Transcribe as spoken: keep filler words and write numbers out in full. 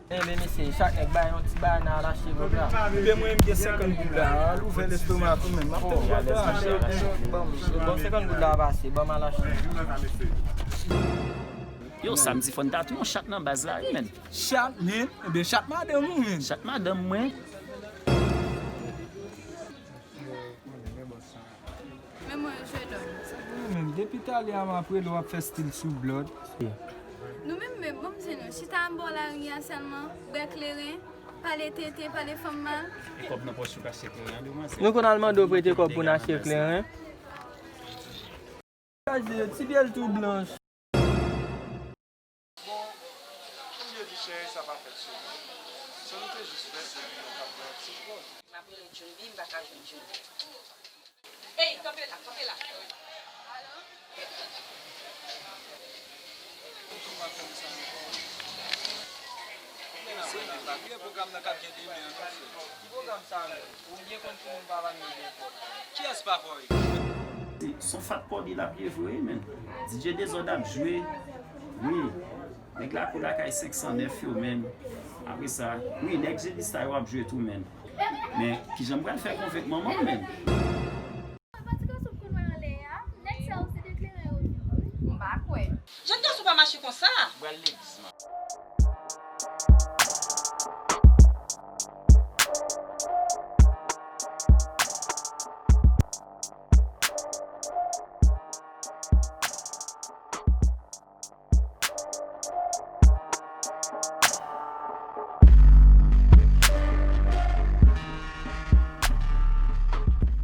Enben mesye, chak nèg bay yon ti bagay nan al achte lòt la. Enben mwen menm gen senkant goud la, al ouvè lestomak ou menm. M ap tann lòt la. Bon, senkant goud la ap ase, ban m al achte. Yo, samdi fò n ta tou yon chat nan baz la wi, menn. Chat, menn? Enben chat madanm ou, menn. Chat madanm mwen. Men mwen jwe dòm. Ou menm, depi talè a m ap rele w ap fè stil sou blòd. Nou menm, men bon, m di nou, chita anba lari a sèlman, bwè kleren, pale tenten, pale fanm mal. E kòb nan pòch ou ka achte kleren an, demwazèl? Nou konn al mande w prete kòb pou n achte kleren. Gaje, ti byèl tou blanch. Bon, jan m te di cheri, sa pa fèt sou mwen. Sa nou te jis fè, se li menm k ap bay yon ti pòz. M ap rele Jun, wi, m pa ka jwenn Jun. Ey, kanpe la, kanpe la. Ki pwogram nan k ap gen demen an, non, frè? Ki pwogram sa menm? Ou byen konn tout moun pa va nan nenpòt. Kiyès pa pa w? Se, se yon fat pòdi l ap leve wi, menn. D J Dezòd ap jwe. Wi. Nèg lakou lakay senk san nèf yo, menn. Apre sa, wi, nèg Jedi sa yo ap jwe tou, menn. Men, kijan m pral fè konvenk manman m, menn? Pati gason m konn wè anlè a, nèg sa yo se de kleren yo ye wi. M pa kwè. Jèn gason pa mache konsa. M pral legliz, man.